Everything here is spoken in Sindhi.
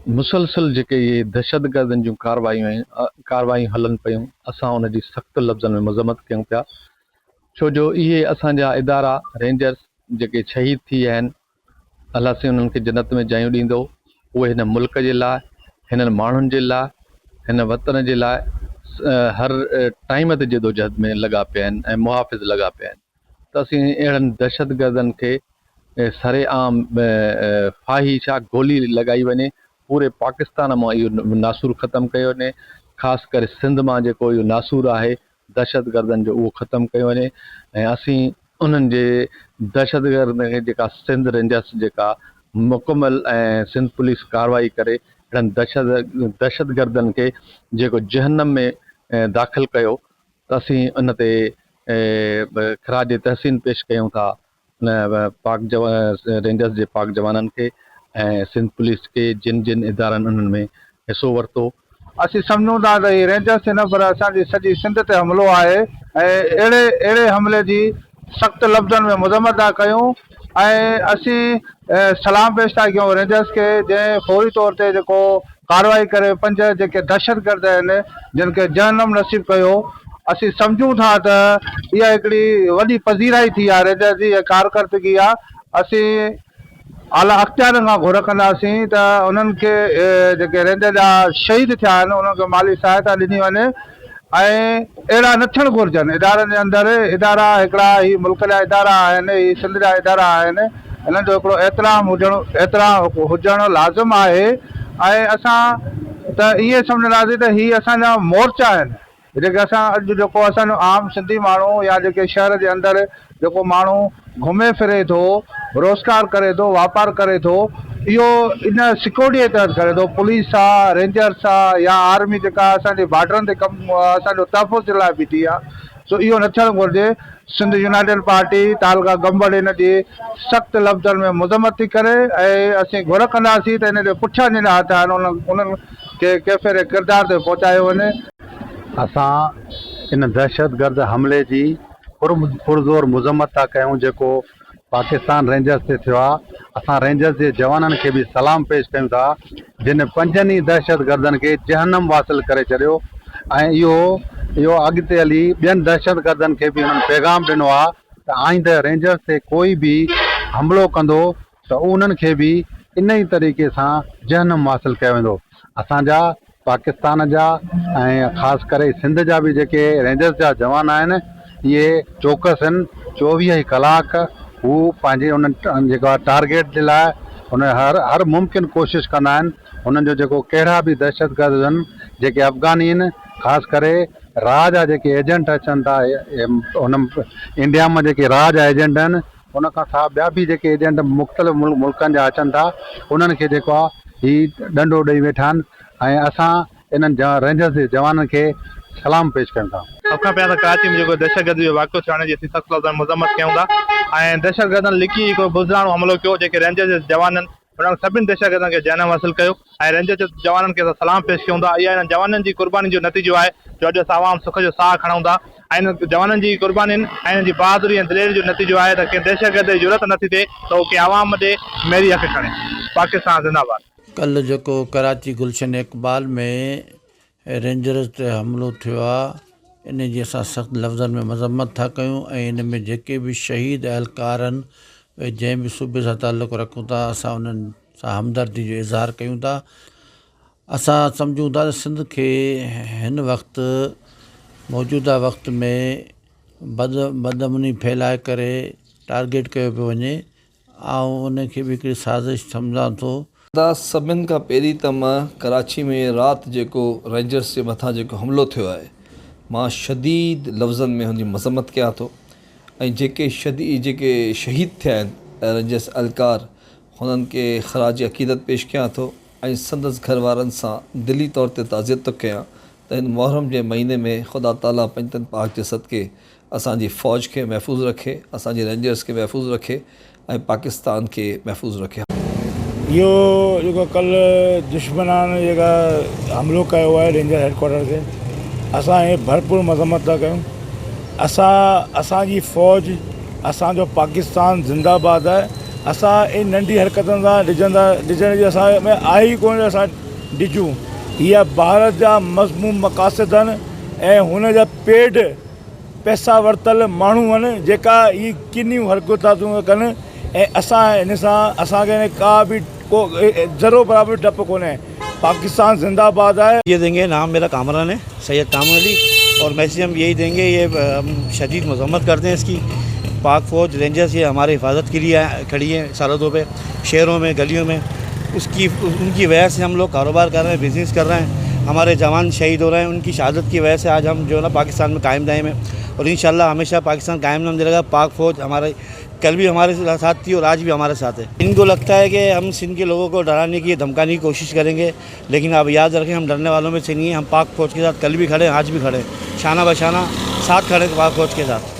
مسلسل جيڪي اهي دهشتگردن جون ڪاروايون آهن ڪاروايون هلن پيون اسان ان جي سخت لفظن ۾ مذمت ڪيون پيا ڇو جو اهي اسان جا ادارا رينجرس جيڪي شهيد ٿي ويا آهن الله سائين انهن کي جنت ۾ جايون ڏيندو اهي هن ملڪ جي لاء هنن ماڻهن جي لاء هن وطن جي لاء هر ٽائيم تي جدوجهد ۾ لڳا پيا آهن ۽ محافظ لڳا پيا آهن ته اسين اهڙن دهشتگردن کي سر عام ڦاهي ڇا گولي لڳائي وڃي، پوري پاڪستان مان اهو ناسور ختم ڪيو وڃي، خاص ڪري سنڌ مان جيڪو اهو ناسور آهي دهشتگردن جو اهو ختم ڪيو وڃي ۽ اسين انهن جي دهشتگردن کي جيڪا سنڌ رينجرس جيڪا مڪمل ۽ سنڌ پوليس ڪارروائي ڪري اهڙن دهشتگردن کي جيڪو جهنم ۾ داخل ڪيو ته اسين ان تي خراج تحسين پيش ڪيون ٿا پاڪ رينجرز جي پاڪ جوانن کي ۽ سنڌ پوليس کي جن جن ادارن انهن ۾ حصو ورتو. اسين سمجهون ٿا ته هي رينجرز تي نه پر اسان جي سڄي سنڌ تي حملو آهي ۽ اهڙي اهڙي حملي جي سخت لفظن ۾ مذمت ٿا ڪيون ۽ اسين سلام پيش ٿا ڪيون رينجرز کي جنهن فوري طور تي جيڪو ڪارروائي ڪري پنج جيڪي دهشتگرد آهن جن کي جهنم نصيب ڪيو اسين سمجهون ٿا ته اها هڪڙي وڏي پذيرائي ٿي آهي رينجرز جي ۽ ڪارڪردگي آهي اسين اعليٰ اختيارين کان گهر ڪنداسين ته انهن کي جيڪي رينجر جا شهيد ٿيا آهن انهن کي مالي سهائتا ڏني وڃي ۽ اهڙا نه ٿيڻ گهرجن ادارن جي اندر ادارا هڪڙا هي ملڪ جا ادارا آهن هي سنڌ جا ادارا آهن انهن جو هڪڙو احترام هجڻ احترام هجڻ لازم آهي ۽ اسان ته ائين سمجهنداسين ته هي اسان جا مورچا آهن جيڪي اسان اڄ جيڪو اسان جو عام سنڌي ماڻهو يا جيڪي شهر جي اندر جيڪو ماڻهو گهمي ڦري ٿو، روزگار ڪري ٿو، واپار ڪري ٿو، اهو ان سيڪيورٽي جي تحت ڪري ٿو، پوليس آ، رينجرس آ يا آرمي جيڪا اسان جي بارڊرن تي ڪم اسان جو تحفظ جي لاء بيٺي آ، سو اهو نه ٿيڻ گهرجي، سنڌ يونائيٽيڊ پارٽي تعلقه گمبٽ ان جي سخت لفظن ۾ مذمت ٿي ڪري ۽ اسين گهر ڪنداسين ته ان جي پٺيان جن جا هٿ آهن انهن کي ڪيفر ڪردار تي پهچايو وڃي. اسان ان دهشتگرد حملي جي پرزور مذمت ٿا ڪيون جيڪو پاڪستان رينجرز تي ٿيو آهي، اسان رينجرز جي جوانن کي به سلام پيش ڪيون ٿا جن پنجن ئي دهشتگردن کي جهنم واصل ڪري ڇڏيو ۽ اهو اهو اڳتي هلي ٻين دهشتگردن کي به انهن پيغام ڏنو آهي ته آئنده رينجرز تي ڪوئي به حملو ڪندو ته انهن کي به ان ئي طريقي سان جهنم واصل ڪيو ويندو. اسان جا پاڪستان جا ۽ خاص ڪري سنڌ جا به جيڪي رينجرز جا جوان آهن اهي چوڪس آهن چوويهه ئي ڪلاڪ هو پنهنجي ان جيڪو آهي ٽارگيٽ جي لاء ان هر هر ممڪن ڪوشش ڪندا آهن انهن جو جيڪو ڪهڙا به دهشتگرد هجن جيڪي افغاني آهن خاص ڪري را جا جيڪي ايجنٽ اچن ٿا ان انڊيا مان جيڪي را جا ايجنٽ آهن ان کان سواء ٻيا به جيڪي ايجنٽ مختلف ملڪن جا اچن ٿا انهن کي جيڪو آهي هي ڏنڊو ڏئي ويٺا آهن ۽ اسان انهن رينجرز جي جوانن کي سلام پيش ڪيون ٿا. سڀ کان پهريان ته ڪراچي ۾ جيڪو دهشتگردي جو واقعو ٿيو آهي ان جي اسين سخت لفظن ۾ مذمت ڪيون ٿا ۽ دهشتگردن لڪي هڪڙو بزدلاڻو حملو ڪيو جيڪي رينجرز جي جوانن انهن سڀني دهشتگردن کي جهنم واصل ڪيو ۽ رينجرز جي جوانن کي اسان سلام پيش ڪيون ٿا. اها انهن جوانن جي قربانين جو نتيجو آهي جو اڄ اسان عوام سک جو ساهه کڻون ٿا ۽ انهن جوانن جي قربانين ۽ انهن جي بهادري ۽ دليري جو نتيجو آهي ته ڪنهن دهشتگرد جي جرئت نٿي ٿئي ته هو ڪنهن عوام ڏي ميري اک کڻي. پاڪستان زنده باد. ڪلهه جيڪو ڪراچي گلشن اقبال ۾ رينجرز تي حملو ٿيو آ ان جي اسان سخت لفظن ۾ مذمت ٿا ڪيون ۽ ان ۾ جيڪي به شهيد اهلڪار آهن اهي جنهن به صوبي سان تعلق رکون ٿا اسان انهن سان همدردي جو اظهار ڪيون ٿا اسان سمجهون ٿا ته سنڌ کي هن وقت موجوده وقت ۾ بد بدامني ڦهلائي ڪري ٽارگيٽ ڪيو پيو وڃي آئون ان کي به هڪڙي سازش سمجهان ٿو. ادا سڀن کان پهرين ته مان ڪراچي ۾ رات جيڪو رينجرس جي مٿان جيڪو حملو ٿيو آهي مان شديد لفظن ۾ هن جي مذمت ڪيان ٿو ۽ جيڪي شدي جيڪي شهيد ٿيا آهن رينجرس اهلڪار هنن کي خراج عقيدت پيش ڪيان ٿو ۽ سندس گهر وارن سان دلي طور تي تعزيت ٿو ڪيان ته هن محرم جي مهيني ۾ خدا تعاليٰ پنجتن پاڪ جي صدقي اسان جي فوج کي محفوظ رکي، اسان جي رينجرز کي محفوظ رکي ۽ پاڪستان کي محفوظ رکي. اهو جيڪو ڪلهه دشمنان جيڪا حملو ڪيو آهي رينجر هيڊ ڪوارٽر تي اسان هي ڀرپور مذمت ٿا ڪيون اسان اسان جي فوج اسان جو پاڪستان زنده باد آهي. اسان ان ننڍي حرڪتن سان ڊڄندا ڊڄڻ جي اسان ۾ آهي ئي ڪونه اسان ڊڄون اها ڀارت جا مذموم مقاصد آهن ۽ هن جا پيڊ پئسا ورتل ماڻهو آهن جيڪا هي ڪنيون حرڪتون ڪن ۽ اسان هن سان اسان کي ڪا به ڪو ذرو برابر ڊپ ڪونهي پاڪستان زنده باد آهي. ये देंगे नाम मेरा कामरान है सैयद कामरान अली और मैसेज हम यही देंगे ये हम शदीद मजम्मत करते हैं इसकी पाक फ़ौज रेंजर्स ये हमारे हिफाजत के लिए खड़ी है सरहदों पे शहरों में गलियों में उसकी उनकी वजह से हम लोग कारोबार कर रहे हैं बिज़नेस कर रहे हैं हमारे जवान शहीद हो रहे हैं उनकी शहादत की वजह से आज हम जो है ना पाकिस्तान में कायम दायम है और इन हमेशा पाकिस्तान कायम नाम रहेगा पाक फ़ौज हमारे कल भी हमारे साथ थी और आज भी हमारे साथ है। इनको लगता है कि हम सिंध के लोगों को डराने की धमकाने की कोशिश करेंगे, लेकिन आप याद रखें हम डरने वालों में से नहीं हैं। हम पाक फ़ौज के साथ कल भी खड़े हैं, आज भी खड़े हैं, शाना बशाना साथ खड़े हैं पाक फ़ौज के साथ।